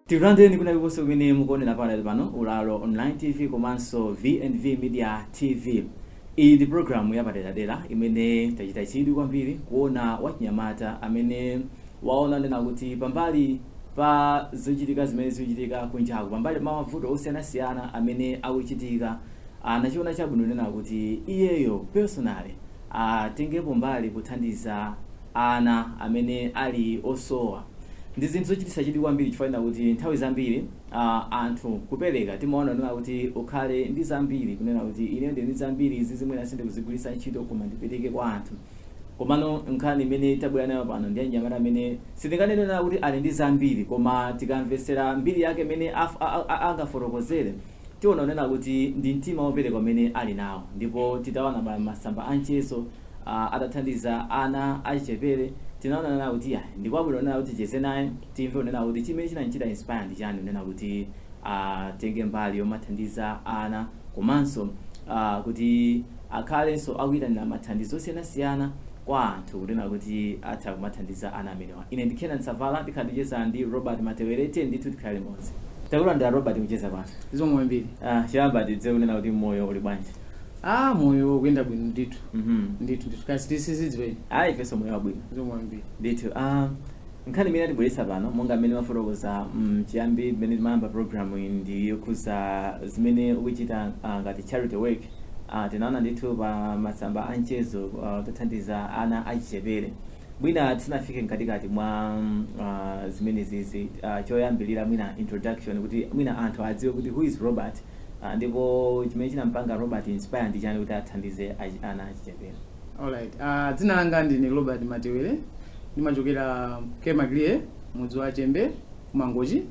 Tikulandireni kuna kulikonse kumene mukuonera pano pano Ulalo Online TV komanso V&V Media TV. Iyi ndi programu yapaderadera imene tachita chidwi kwambiri kuona wachinyamata amene waona nena kuti pambali pa zochitika zimene zikuchitika kunjaku, pambali pa mavuto osiyanasiyana amene akuchitika, anachiona chabwino nena kuti iyeyo personally atengepo mbali kuthandiza ana amene ali osowa. Ndi zinthu zochititsa chidwi kwambiri chifukwa kuti nthawi zambiri anthu kupereka timaona nena kuti ukhale ndi zambiri, kunena kuti ine ndi zambiri izi zimene sindikuzigwiritsa ntchito koma ndipereke kwa anthu. Komano nkhani imene tabwera nayo pano ndi anyamata amene sitinganene kuti ali ndi zambiri, koma tikamvetsera mbiri yake imene angafotokozere, tiona kunena kuti ndi mtima wopereka umene ali nawo. Ndipo titaona pa masamba anchezo atathandiza ana achichepere, tinaona nena kuti ya ndikwabwino nena kuti ticheze naye, timve kunena kuti chimene chinachita inspire ndi chani kunena kuti atenge mbali yomathandiza ana, komanso kuti akhalenso akuyitanira mathandizo osiyanasiyana kwa anthu kunena kuti atha kumathandiza ana amenewa. Ine ndi Kenan Savala, ndikhala ndicheza ndi Robert Matewere. Ndithu tikhale limodzi. Takulandira, Robert, kucheza kwathu. Zikomo kwambiri. Choyamba tidze kunena kuti moyo uli bwanji? Ah, moyo kuyenda bwino ndithu. Ndithu ndithu, kasi tisizidziweni. Ayi, ifenso moyo wabwino. Zikomo kwambiri. Ndithu, nkhani imene atibweretsa pano, monga mmene mafotokoza mchiyambi mmene timayamba program iyi, ndi yokhuza zimene ukuchita ngati charity work. Tinaona ndithu pa masamba a mchezo tathandiza ana achichepere. Mwina tisanafike mkatikati mwa zimenezizi, choyambilira mwina introduction, kuti mwina anthu adziwe kuti who is Robert, ndipo chimene chinampanga Robert inspire ndi chani kuti athandize ana achichepere? Alright, dzina langa ndine Robert Matewere, ndimachokera Kemagriye, mudzi wa Chembe, kuMangochi.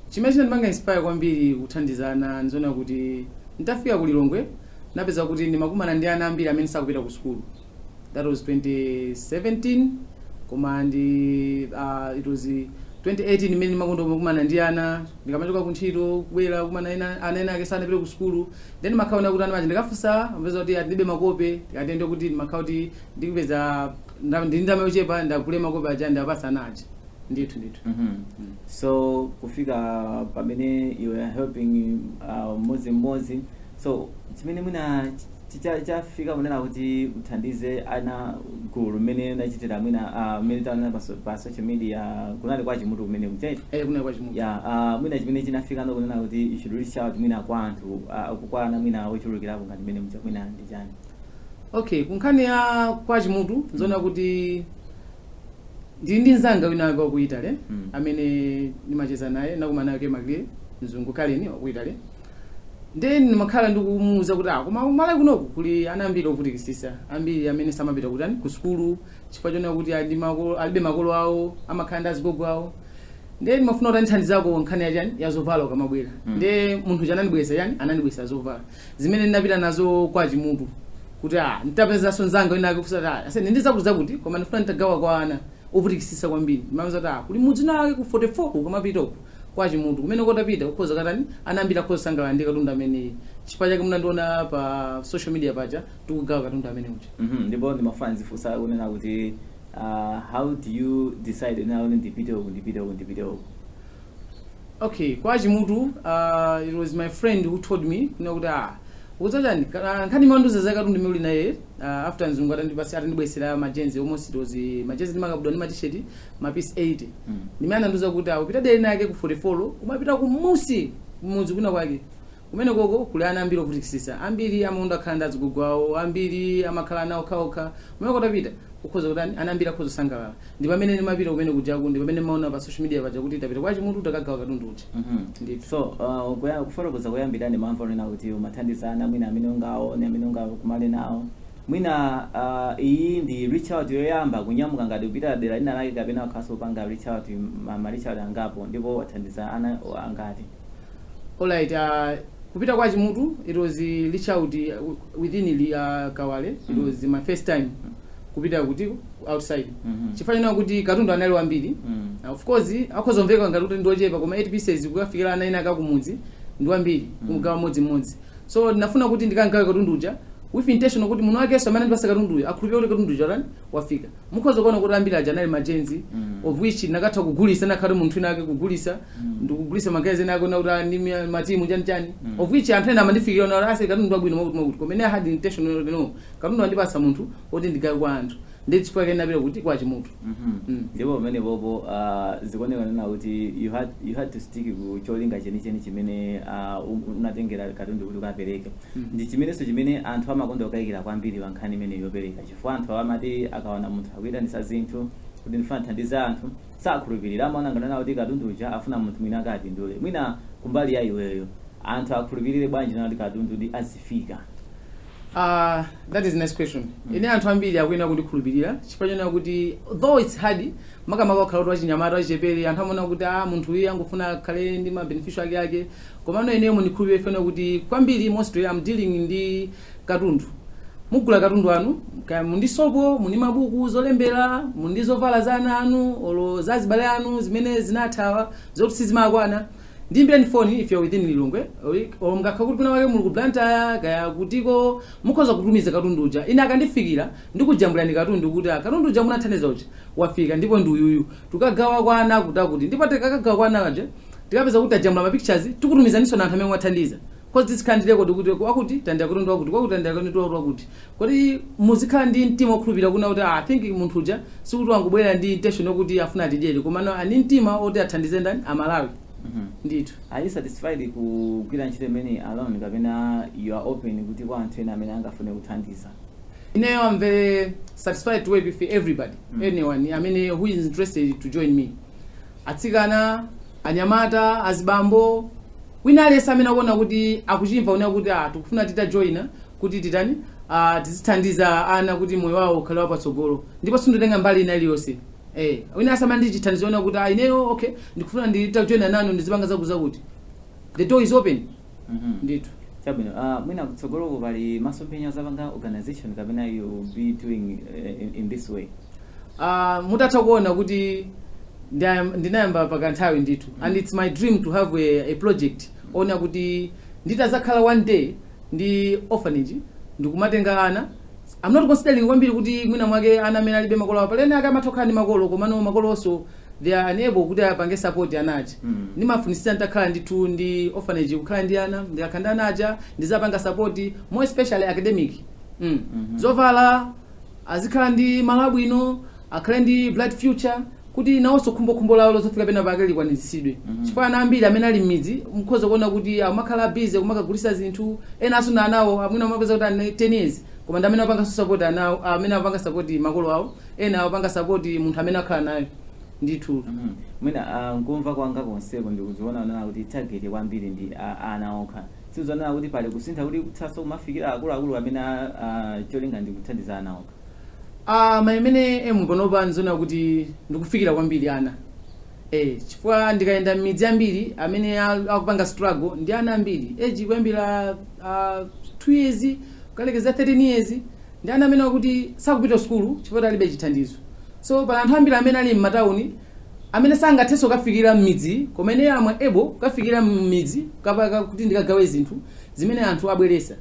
Chimene chinandipanga inspire kwambiri kuthandizana, nzoona kuti nditafika ku Lilongwe napeza kuti ndimakumana ndi ana ambiri amene sakupita ku sukulu. That was 2017, koma ndi it was 2018 imene ndimakonda kukumana ndi ana ndikamachoka ku ntchito kubwera kumana ena ana ena ake sanapite ku sukulu. Then ndimakhaona kuti ana maja ndikafunsa amapeza kuti ndilibe makope. Ndikatende kuti ndimakhala kuti ndikupeza ndili ndalama yochepa, ndagule makope aja, ndapasa ana aja. Ndithu ndithu. So kufika pamene you are helping mmodzi mmodzi, so chimene mwina chafika kunena kuti uthandize ana gulu mmene unachitira, mwina mmene taona pa social media, kunali kwa Chimutu kumene kuchete? Eh, kunali kwa Chimutu. Ya, mwina chimene chinafika no kunena kuti you should reach out mwina kwa anthu, kwa ana mwina ochulukirapo ngati mmene mucha, mwina ndi chani? Okay, kunkhani ya kwa Chimutu, nzoona kuti ndili ndi mzanga wina wake waku Italy amene ndimacheza naye, nakumana naye Kemagriye, mzungu Karen waku Italy. Then ndimakhala ndikumuwuza kuti ah, koma Malawi kunoku kuli ana ambiri ovutikisisa, ambiri amene samapita kutani, ku sukulu, chifukwa chonena kuti ali makolo, alibe makolo awo, amakhala ndi azigogo awo. Then ndimafuna kuti andithandizako nkhani ya chani, ya zovala ukamabwera. Nde munthu chanandibweza chani, anandibweza zovala zimene ndinapita nazo kwa Chimutu, kuti ah, nditapezanso mzanga wina ake kufusa kuti ah, ase ndi zakuti zakuti, koma ndifuna nditagawa kwa ana ovutikisisa kwambiri. Ndimamva kuti ah, kuli mudzi wake ku 44 ukamapita uku kwa Chimutu kumene kotapita kukhoza katani, ana ambiri akhoza sangalala ndi katundu amene. Chifukwa chake munandiona pa social media paja tikugawa katundu amene uja. Ndipo ndimafuna ndizifunsa kunena kuti how do you decide now kuti ndipite uku, ndipite uku, ndipite uku? Okay, kwa Chimutu, it was my friend who told me kuna kuti ah, udzachani nkhani imandiuza za katundu imene uli naye, after mzungu atandipasa, atandibwesera majenzi, almost it was majenzi ndi makabudula ndi matisheti mapisi 80. Ndimene anandiuza kuti ah, upita dere nake ku 44, umapita kumusi kumudzi kuna kwake kumene koko kuli ana ambiri ovutikisisa, ambiri amaunda kukhala ndi azigogo awo, ambiri amakhala nawo okhaokha. Kumene kotapita ukhoza kuti ana ambiri akhoza kusangalala. Ndi pamene ndimapita kumene kujaku, ndi pamene maona pa social media paja kuti tapita kwa Chimutu, takagawa katundu uja. Ndithu. So kufotokoza kuyambira, ndimamva unena kuti umathandiza ana mwina amene ungaone, amene ungakumane nawo. Mwina iyi ndi reach out yoyamba kunyamuka ngati kupita dera lina lake, kapena ukhaso upanga reach out ma reach out angapo, ndipo wathandiza ana angati? Alright, kupita kwa Chimutu, it was reach out within Kawale. It was my first time kupita kuti outside, chifukwa china kuti katundu anali wambiri. Of course akhozomveka ngati kuti ndiochepa, koma 8 pieces kukafikira ana ena akakumudzi ndi wambiri, kumgawa mmodzimmodzi. So ndinafuna kuti ndikangawe katundu uja with intention kuti munthu wakenso amene andipasa katunduyo akhulupirire kuti katundu chatani wafika. Mukhoza kuona kuti ambiri aja anali majenzi, of which nakatha kugulisa, nakhale munthu wina ake kugulisa, ndikugulisa magazi ena ake kuti ndi matimu chani chani, of which anthu ena amandifikira na ase katundu wabwino mwakuti mwakuti, koma ine I had intention yoti no, katundu andipasa munthu oti ndigawe kwa anthu, ndi chifukwa chake ndinapita kuti kwa Chimutu. Ndipo pamene popo zikuoneka nena kuti you had to stick ku cholinga chenicheni chimene unatengera katundu kuti ukapereke. Ndi chimenenso chimene anthu amakonda kukayikira kwambiri pa nkhani imene yopereka, chifukwa anthu amati akaona munthu akuyitanisa zinthu kuti ndifuna thandiza anthu, sakhulupirira, amaona nganena kuti katundu uja afuna munthu mwina akapindule. Mwina kumbali ya iweyo, anthu akhulupirire bwanji nena kuti katundu ndi azifika? That is a nice question. Ine anthu ambiri akuyena kundikhulupirira chifukwa chonena kuti though it's hard, makamaka wakhala kuti wachinyamata wachichepere, anthu amaona kuti ah, munthu uyu angofuna akhale ndi ma beneficial ake ake. Komano ineyo mundikhulupirire fena kuti kwambiri mostly I'm dealing ndi katundu. Mugula katundu anu, kaya mundi sopo, muni mabuku zolembera, mundi zovala za ana anu olo za azibale anu zimene zinathawa zoti sizimakwana, ndiyimbireni foni if you're within Lilongwe or mngakha kuti kuna wake muli ku Blantyre kaya kutiko, mukhoza kutumiza katundu uja. Ine akandifikira ndikujambulani katundu kuti ah, katundu uja munathandiza uja wafika ndipo ndi uyuyu, tukagawa kwa ana akuti akuti. Ndipo tikakagawa kwa ana aja, tikapeza kuti tajambula ma pictures, tikutumizaninso na anthu amene mwathandiza, cause tizikhala ndi record kuti wakuti tandira katundu wakuti, kwakuti tandira katundu wakuti, kuti muzikhala ndi mtima wokhulupirira kuna kuti ah, I think munthu uja sikuti wangobwera ndi intention yokuti afuna atidyere, komano ani mtima oti athandize ndani? Amalawi. Ndithu. Are you satisfied kugwira ntchito imene alone, kapena you are open kuti kwa anthu ena amene angafune kuthandiza? Ineyo I'm very satisfied to work with everybody, anyone amene who is interested to join me, atsikana, anyamata, azibambo, wina aliyense amene akuona kuti akuchimva kunena kuti ah, tikufuna titajoyina kuti titani, tizithandiza ana kuti moyo wawo ukhale wapatsogolo. Ndipo sinditenga mbali ina iliyonse. Wina asamana ndi chithandizo ona kuti ah, ineyo okay, ndikufuna nditajoyina nanu, ndizipanga zakuti zakuti, the door is open. Ndithu. Chabwino. Mwina kutsogoloko pali masomphenya zapanga organization, kapena you be doing in this way? Mutatha kuona kuti ndinayamba pakanthawi ndithu, and it's my dream to have a project ona kuti nditazakhala one day ndi orphanage ndikumatenga ana. I'm not considering kwambiri kuti mwina mwake ana amene alibe makolo awo, palene ake amatha kukhala ndi makolo komano makolo onso they are unable kuti apange support anaja. Ndimafunisisa nditakhala ndithu ndi orphanage, kukhala ndi ana, ndikakhala ndi ana aja ndizapanga support, more especially academic. Zovala, azikhala ndi malo abwino, akhale ndi bright future, kuti nawonso khumbokhumbo lawo lozofika pena pake likwaniritsidwe. Chifukwa ana ambiri amene ali m'midzi mukhoza kuona kuti amakhala busy kumakagulitsa zinthu, ena asuna anawo amwina amapeza kuti ali 10 years, koma ndi amene apanga support anawo, amene apanga support makolo awo, ena apanga support munthu amene akhala nayo ndithu. Mwina nkumva kwanga konseko ndikuziona nana kuti target kwambiri ndi ana okha. Sizonena kuti pali kusintha kuti kuthaso kumafikira akuluakulu amene cholinga ndi kuthandiza ana okha? Maimene emu panopa ndizoona kuti ndikufikira kwambiri ana, chifukwa ndikayenda m'midzi ambiri amene akupanga struggle ndi ana ambiri age kuyambira 2 years kukalekeza 13 years, ndi ana amene akuti sakupita sukulu chifukwa alibe chithandizo. So pali anthu ambiri amene ali m'matawuni amene sangathenso kukafikira m'midzi, koma ine am able kukafikira m'midzi kapaka kuti ndikagawe zinthu zimene anthu abweresa,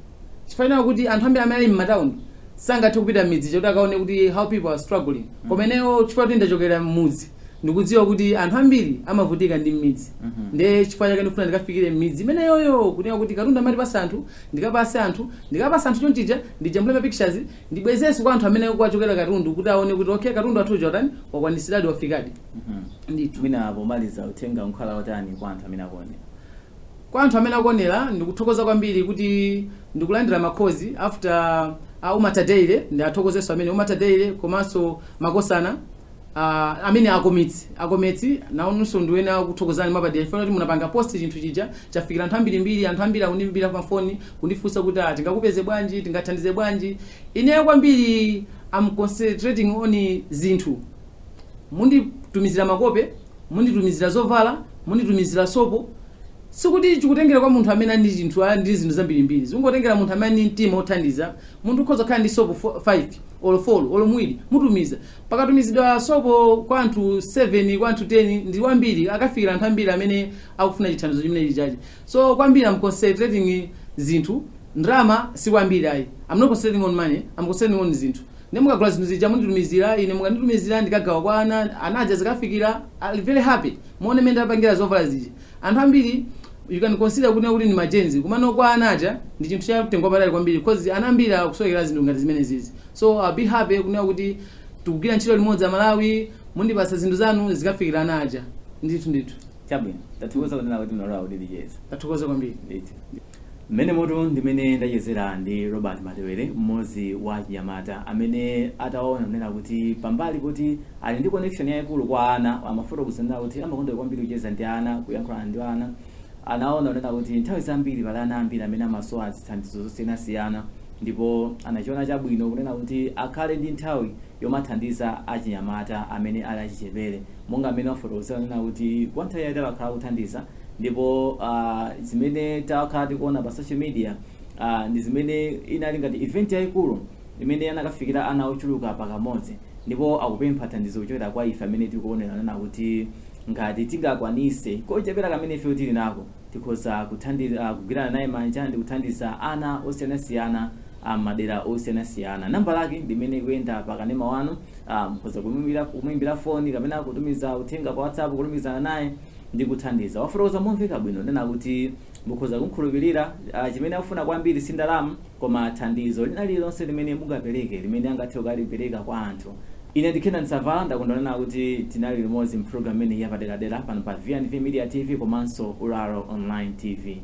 chifukwa kuti anthu ambiri amene ali m'matawuni sangathe kupita m'midzi choti akaone kuti how people are struggling. Koma ineyo chifukwa kuti ndachokera m'mudzi, ndikudziwa kuti anthu ambiri amavutika ndi m'midzi. Ndiye chifukwa chake ndikufuna ndikafikire m'midzi imeneyoyo, kunena kuti katundu amatipasa anthu, ndikapase anthu, ndikapasa anthu chonchija, ndijambule ma pictures, ndibwezenso kwa anthu amene kwachokera katundu kuti aone kuti okay, katundu athu uja watani, wakwanisiradi, wafikadi. Ndithu. Mwina pomaliza, uthenga nkhala otani kwa anthu amene akuonera? Kwa anthu amene akuonera, ndikuthokoza kwambiri kuti ndikulandira ma calls after Umata Daily. Ndiathokozenso amene Umata Daily komanso makosana amene akometsi akometsi nawonso ndiwena kuthokozani mwapadera chifukwa kuti munapanga post chinthu chija chafikira anthu ambirimbiri. Anthu ambiri akundimbira pafoni kundifunsa kuti ah, tingakupeze bwanji, tingathandize bwanji. Ineyo kwambiri am concentrating on zinthu. Munditumizira makope, munditumizira zovala, munditumizira sopo. Sikuti chikutengera kwa munthu amene ali ndi chinthu, ali ndi zinthu zambirimbiri, zikungotengera munthu amene ali ndi mtima othandiza. Munthu ukhoza kukhala ndi sopo 5 olo 4 olo mwiri, mutumiza. Pakatumizidwa sopo kwa anthu 7, kwa anthu 10, ndi wambiri, akafikira anthu ambiri amene akufuna chithandizo chimene chichachi. So kwambiri am concentrating zinthu. Ndalama sikwambiri ayi. I'm not concentrating on money, I'm concentrating on zinthu. Ne mukagula zinthu zija munditumizira ine, mukanditumizira ndikagawa kwa ana, anaja zikafikira ali very happy. Muone mmene ndapangira zovala zija. Anthu ambiri you can consider kuti ndi majenzi, kumano kwa anaja ndi chinthu cha mtengo wapatali kwambiri, because ana ambiri akusowekera zinthu ngati zimene zizi. So I'll be happy kunena kuti tikugwira ntchito limodzi. Amalawi, mundipasa zinthu zanu, zikafikira ana aja ndithu ndithu. Chabwino, tathokoza kunena kuti mnalola kuti ticheze. Tathokoza kwambiri. Ndithu, mmene moto ndimene ndachezera ndi Robert Matewere, mmodzi wa chinyamata amene ataona kunena kuti pambali kuti ali ndi connection yayikulu kwa ana, amafotokozera kuti amakonda kwambiri kucheza ndi ana, kuyankhulana ndi ana, anaona kunena kuti nthawi zambiri pali ana ambiri amene amasowa zithandizo zosiyanasiyana, ndipo anachiona chabwino kunena kuti akhale ndi nthawi yomathandiza achinyamata amene ali achichepere, monga amene wafotokozera kunena kuti kwa nthawi yayitali akhala kuthandiza. Ndipo zimene takhala tikuona pa social media ndi zimene inali ngati event yayikulu imene anakafikira ana ochuluka pakamodzi, ndipo akupempha thandizo kuchokera kwa ife amene tikuonera nena kuti ngati tingakwanise kochepera kamene ife tili nako, tikhoza kuthandiza, kugwirana naye manja ndi kuthandiza ana osiyanasiyana madera osiyanasiyana. Namba lake ndimene ikuyenda pakanema wanu. Mukhoza kumuimbira foni kapena kutumiza uthenga pa WhatsApp, kulumikizana naye ndi kuthandiza. Wafotokoza momveka bwino nena kuti mukhoza kumkhulupirira. Chimene akufuna kwambiri si ndalama, koma thandizo lina lililonse limene mungapereke, limene angathe kukalipereka kwa anthu. Ine ndikhena Nsavala, ndakondwanena kuti tinali limodzi mpulogalamu imeneyi yapaderadera pano pa VNV Media TV komanso Ulalo Online TV.